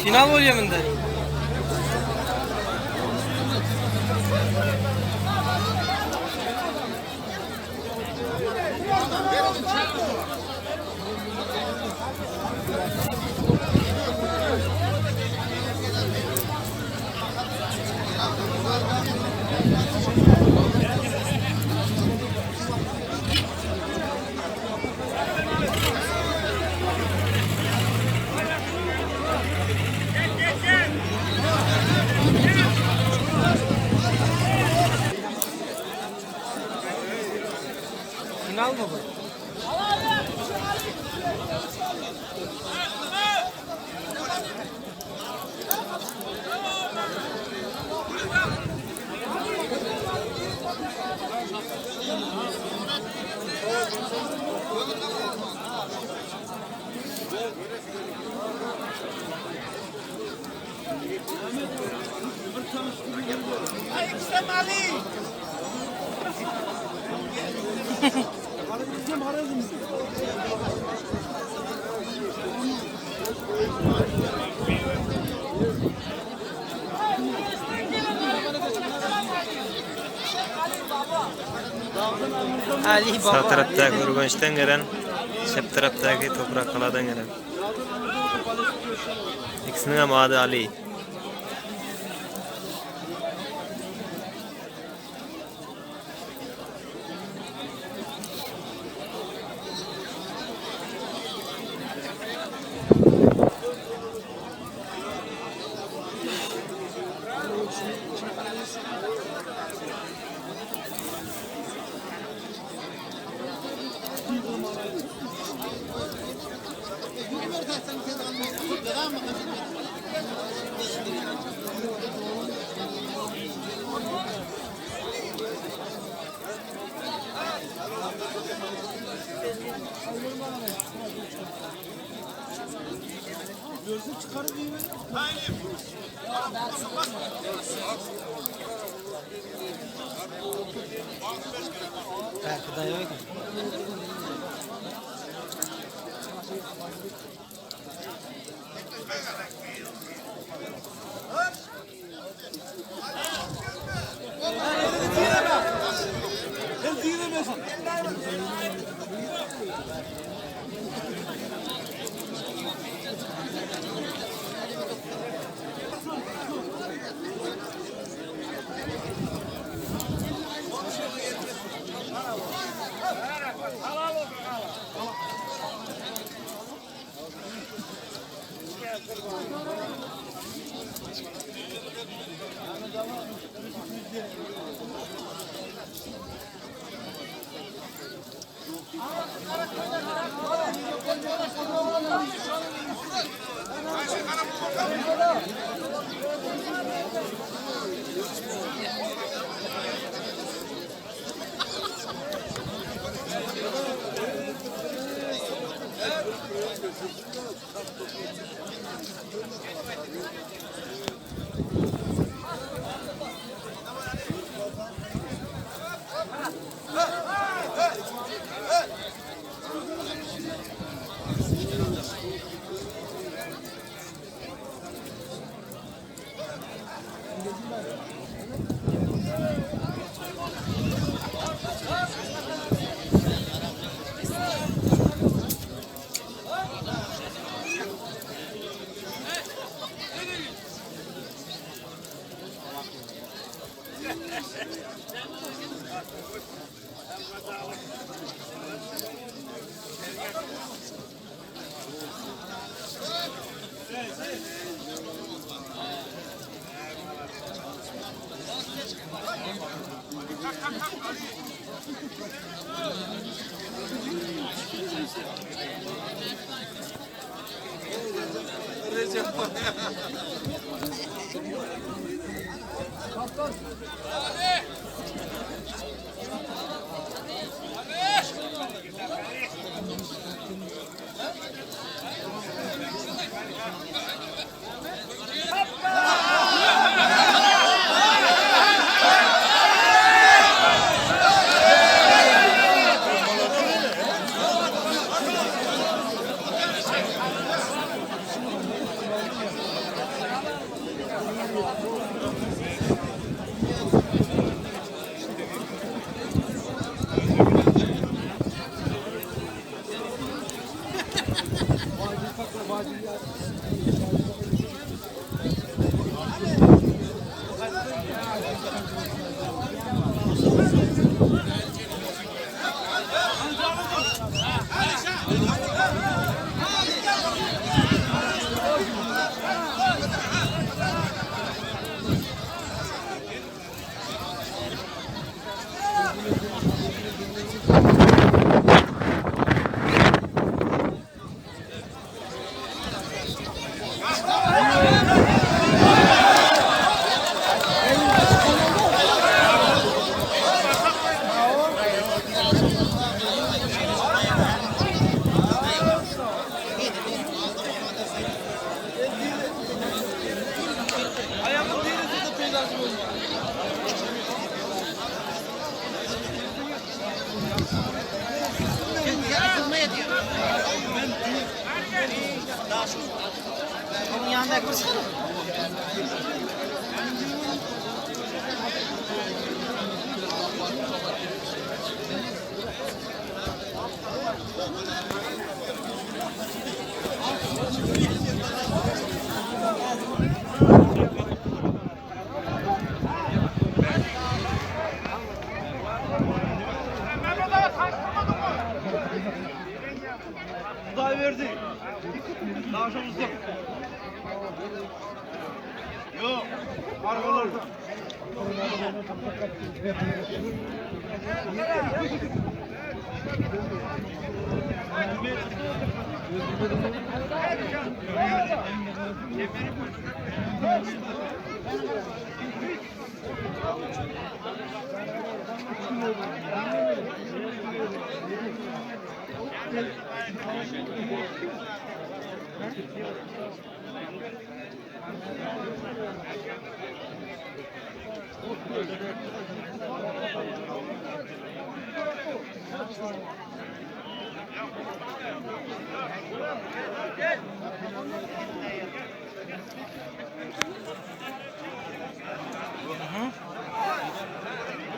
Final bolýar munda. Final mı bu? Ali Sag baba. tarapdaky Ürgençden gelen, çep tarapdaky Toprakgaladan gelen. Ikisiniň hem ady Ali. Belki daýaw eken.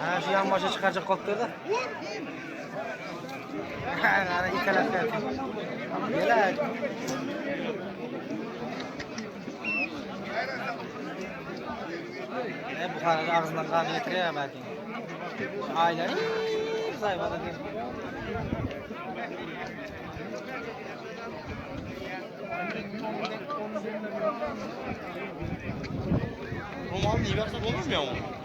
Ha, shu ham boshqa chiqarjak qolib turdi. Ana ikkalasi. Yela. E, Buxoroda og'zidan qon yetiryapti balki. Aylan. Sayvada. Romalını iyi verse olur mu ya onu?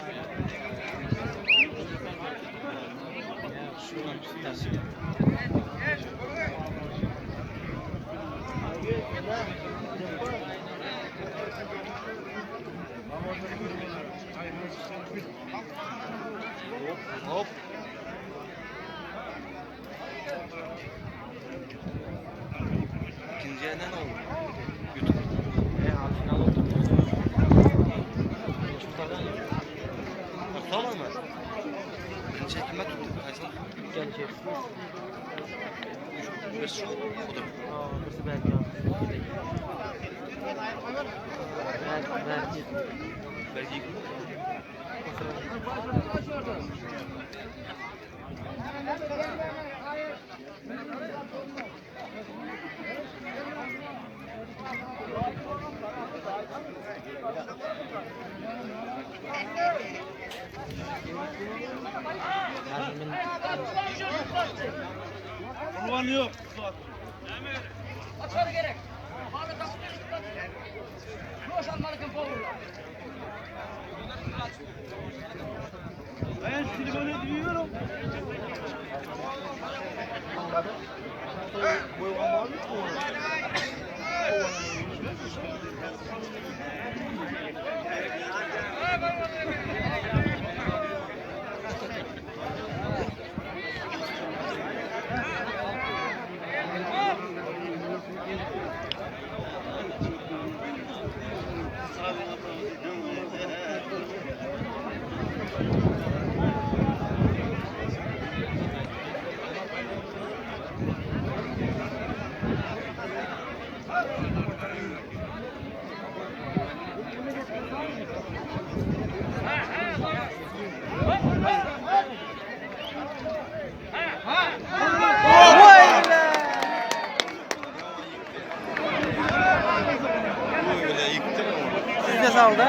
Hop. İkinci ne oldu? YouTube. E, abi final oldu. Tamam mı? Birinci kime tuttu? Kaçtı? Gel Üç, beş, şu. O da. Aa, birisi belki. Belki, belki. Belki Açar gerek. saldy.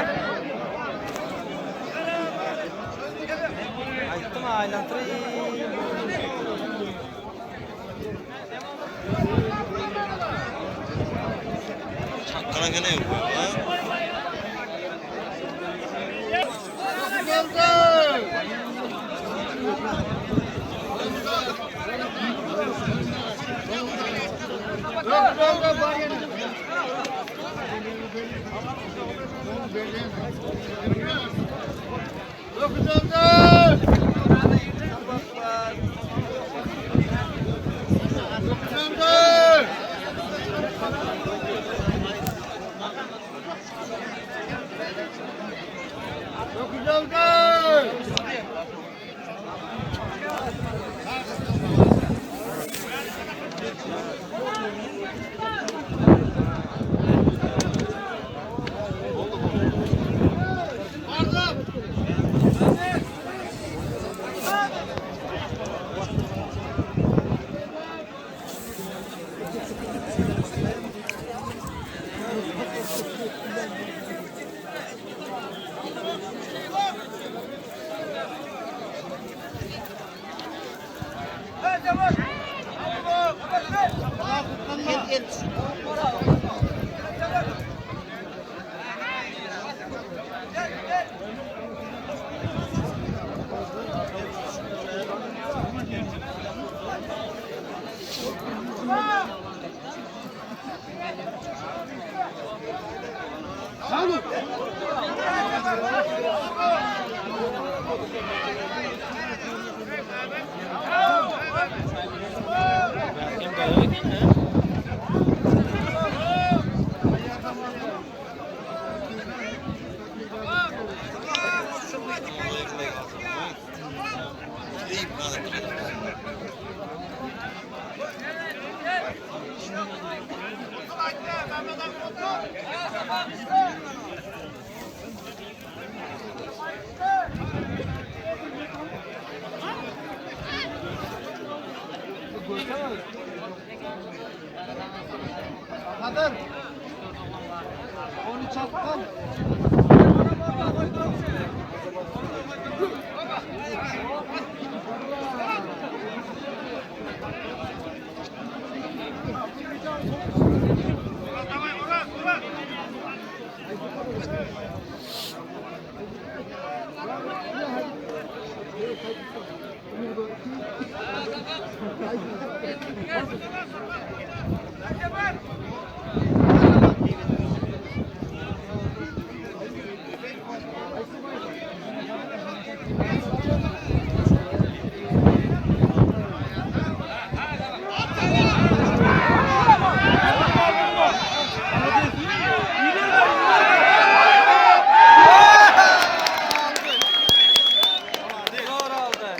Aýtdym aýlantyr. Çakgana gene yok. Ha? Kim gaýa eken, ha? Zor aldy.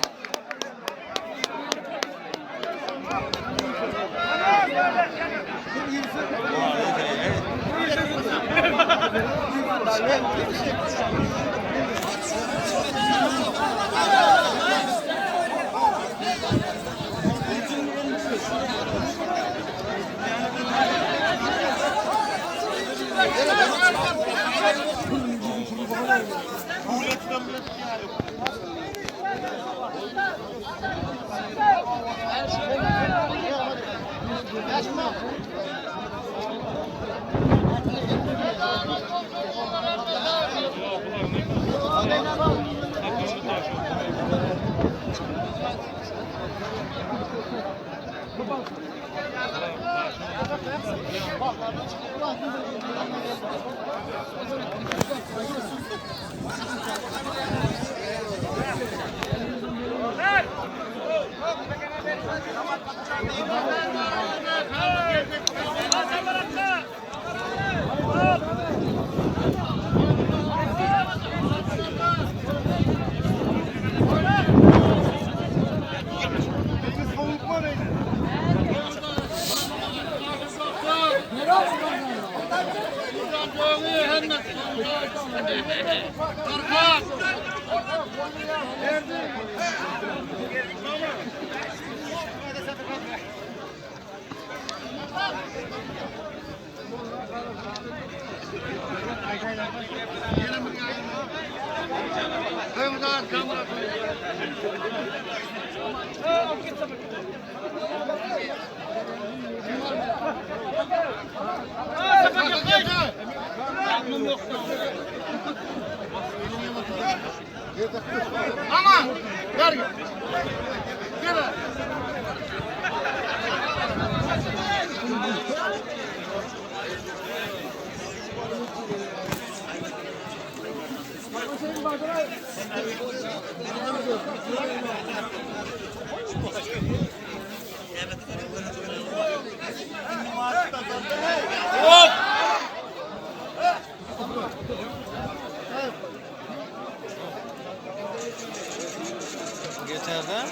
Geçerde.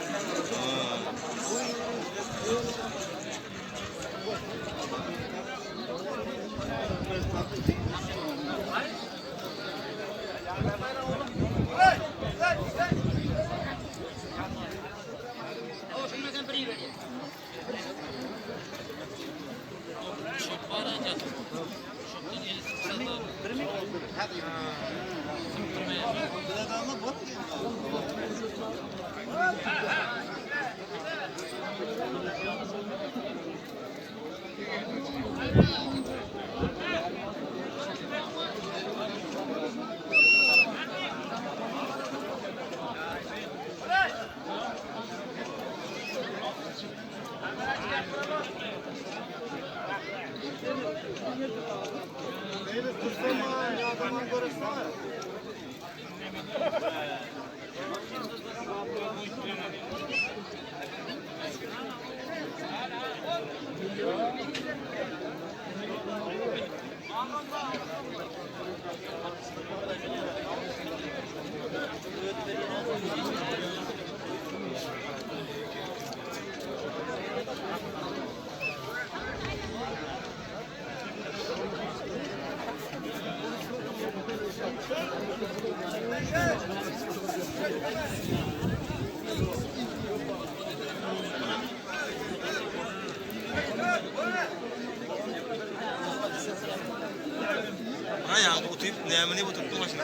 Ha ya bu tip nemini bu tuttu başına.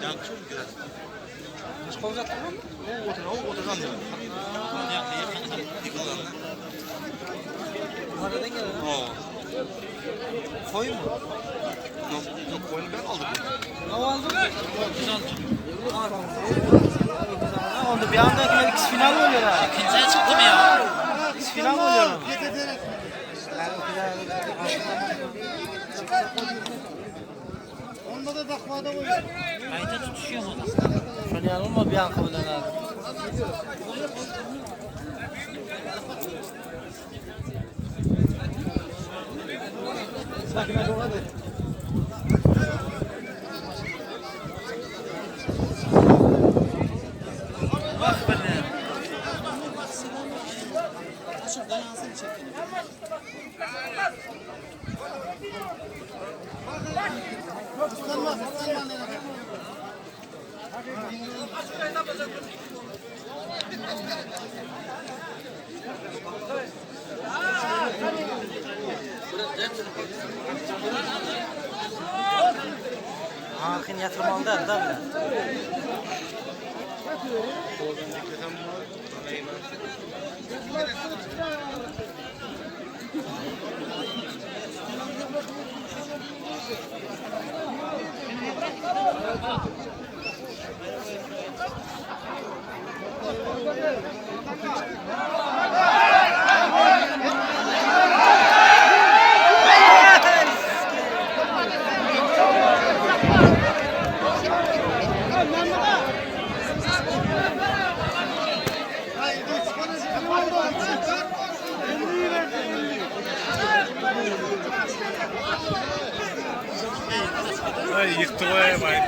Ya çok güzel. O otur, o oturgan diyor. Yıkılgan lan. Nereden geldi? Oo. Koy mu? Yok, yok koyunu ben aldım. Ne oldu? Ne oldu? Bir anda ikisi final mi oluyor ha? İkinciye çıktı mı ya? İkisi final mi oluyor? Kayda tutuşuyor mu? Şöyle yanılma bir an kabul eder. Hakin yatırmalı da da bile. Ay yıktı vay vay.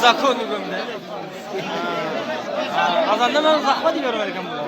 Zakon gömde. Azanda ben zahmet diyorum erken bular.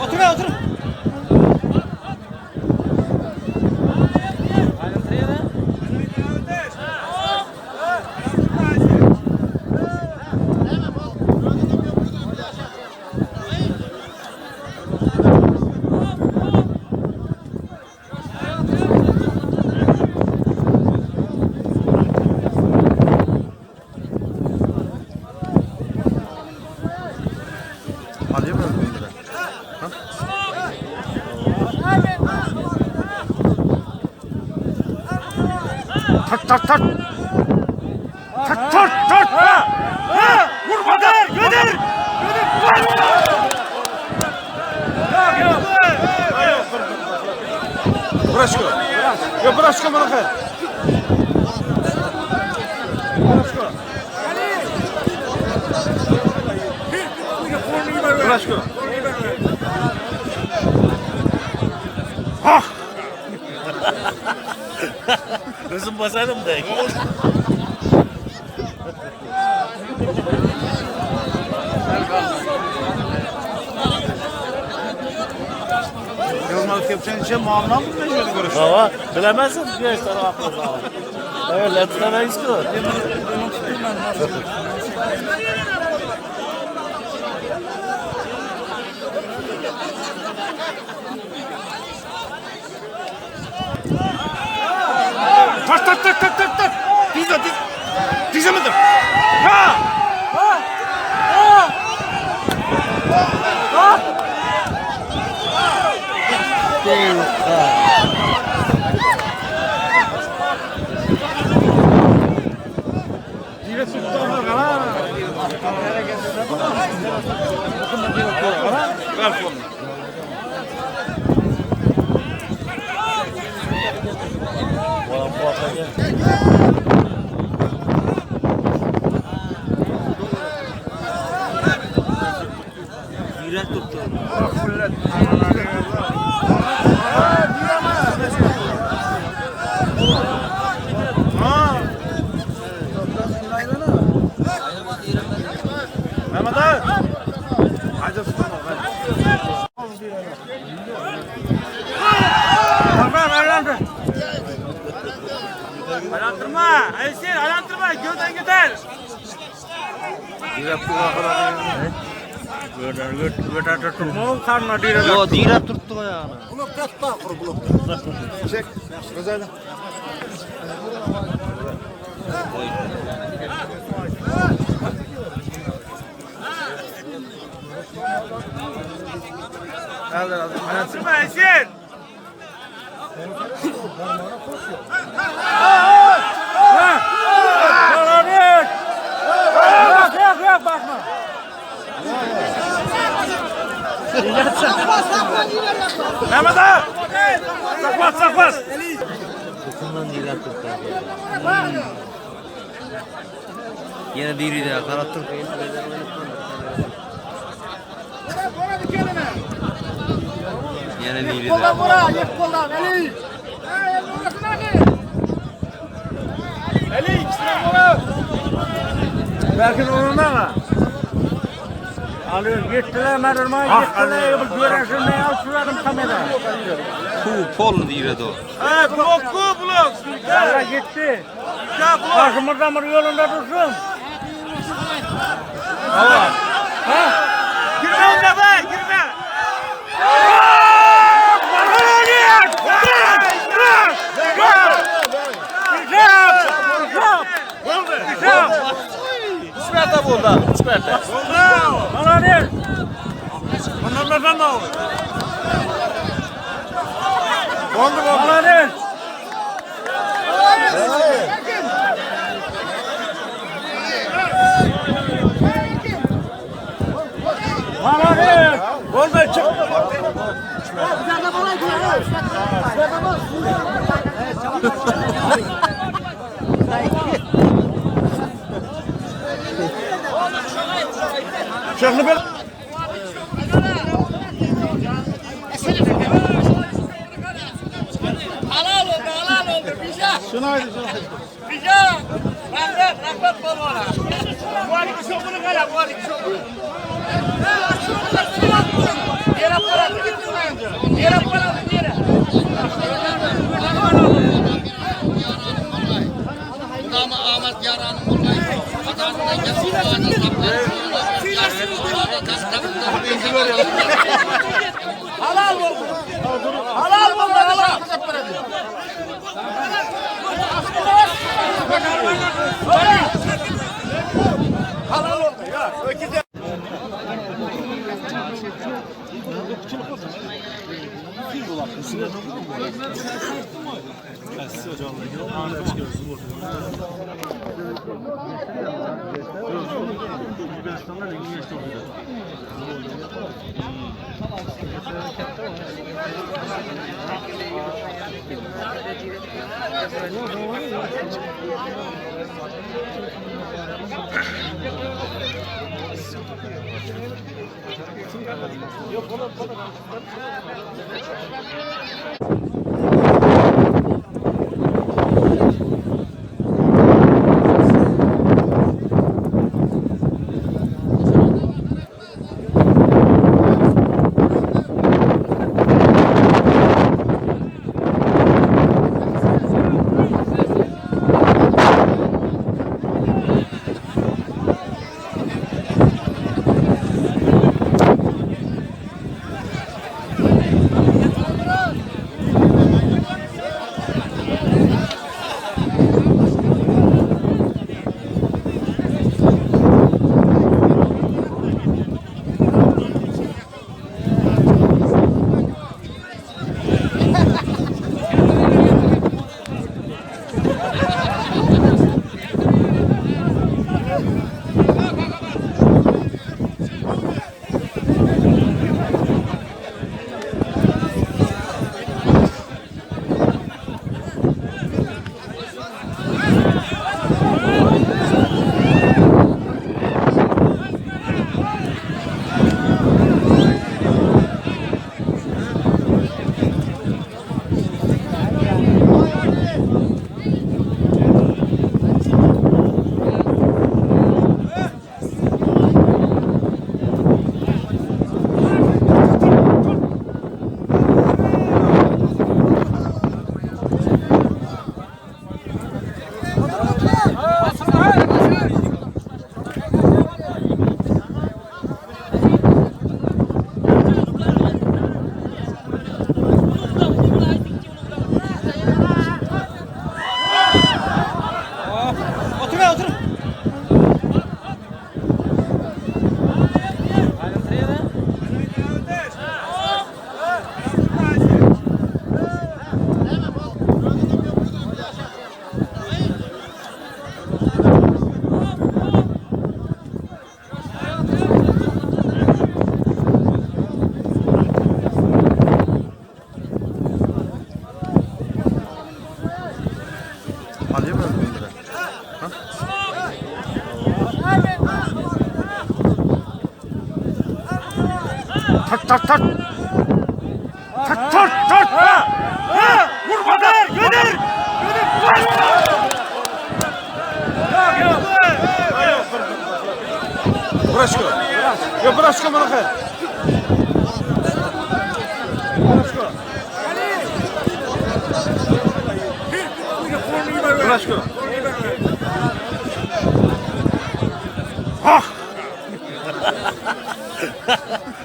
Otur be otur. Alıyor mu öldüğünü? Tak tak tak. Tak tak tak. Ha! Ha! Vur Kadir! Kadir! Kadir! Vur! Bıraşko. Ya bıraşko bana kay. Bıraşko. Özüm basarım da. Yılmaz yapacağın işe muamele mı mecbur görüşüyor? Baba bilemezsin. Bir tane aklı Evet, let's go. Tak tak tak tak tak tak. Diz diz. Dizemedim. Ha! Ver kolunu. Yürek tuttu. Mehmet abi. Hadi tutma. Tamam, aylandır. Aylandırma. Ayşe, aylandırma. Gözden gider. Yo, direp turtdy aýagyna. Çek. Özayla. Mehmet ağa! Saklas saklas! Dokundan direp turtdy. Ýene biri de garap tur. Ýene biri de. Berkin onundan ha. Alıyor gittiler merhuma gittiler. Bu görüşünü alçıladım kamera. Ku pol diredi o. He blok bu blok. Yalla gitti. Başımız damır yolunda dursun. Girme onunla be girme. Üç mertebe boldy abi, üç mertebe. Bana ne? Ondan da ne oldu? Oldu Bana ne? Bana ne? Oldu çık. Şöyle bir Halal oldu, halal oldu. Bize. Bize. Rahmet, rahmet bol ola. Yere para. Yere para, yere. Ama Ahmet yaranım olmayı vatanından gelsin Halal oldu. Halal oldu, halal. Alayım mı bunu? Ha? Tak tak tak. Tak tak tak. Ha! Ha! Vur Gönder! Gönder! Bıraşko. Ya bıraşko bana kay. Bıraşko. Bıraşko. Ah!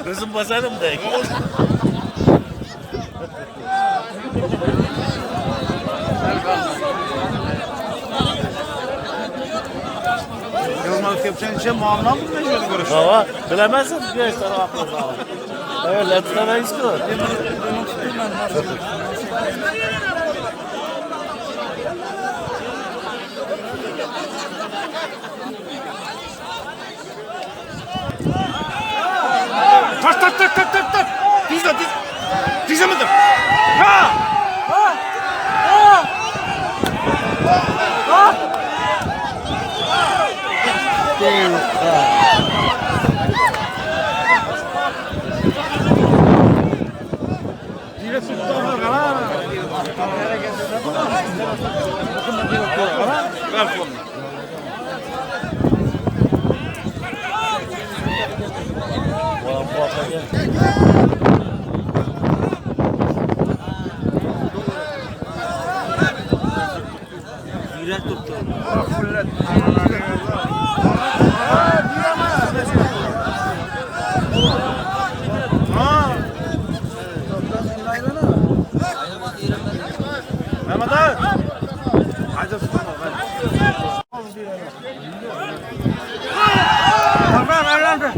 Özüm basarım da. Yılmaz yapacağın şey muamele mı ne görüş? Baba bilemezsin. Bir tane aklı Evet, let's go. Tak tak tak tak tak tak. Dizle diz. Dize midir? Ha! Ver kolunu. Mehmet abi. Hadi tutma ben. Tamam aylandır.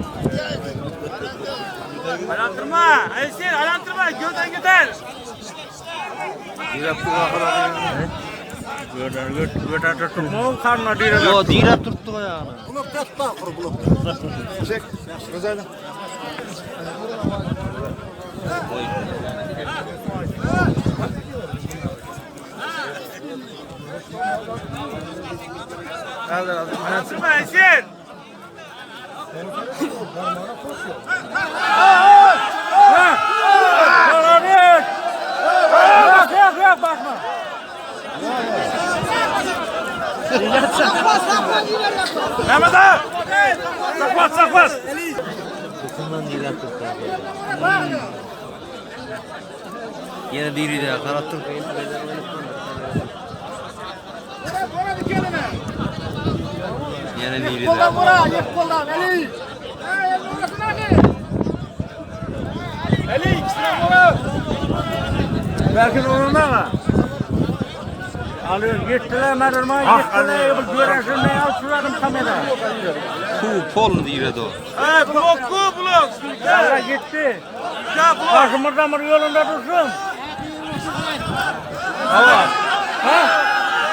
Aylandırma. Ayşe aylandırma. Gözden gider. Yo direp tuttu ayağını. Çek. Özelden. Aylandırma Ayşe. Mehmet abi. Saklas saklas. Topundan direp tuttu. Yine diri de karattır. Yine diri de. Belki onunla mı? Alıyor gittiler merhaba gittiler bu görüşün ne alçılarım kamera. Ku pol diredi o. He blok ku blok. Ya gitti. Ya blok. Başımız damar yolunda dursun. Ha?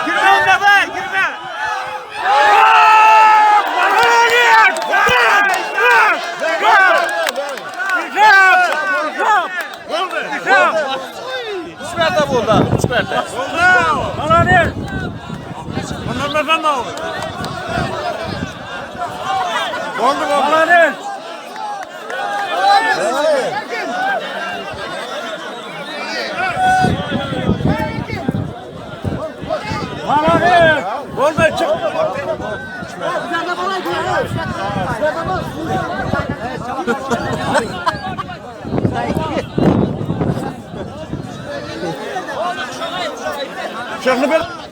Girme onda be girme. Üç mərtəbə oldu abi, üç mərtəbə. Bunlar nereden aldı? Oldu mu? Oldu çık. Şahlı bir.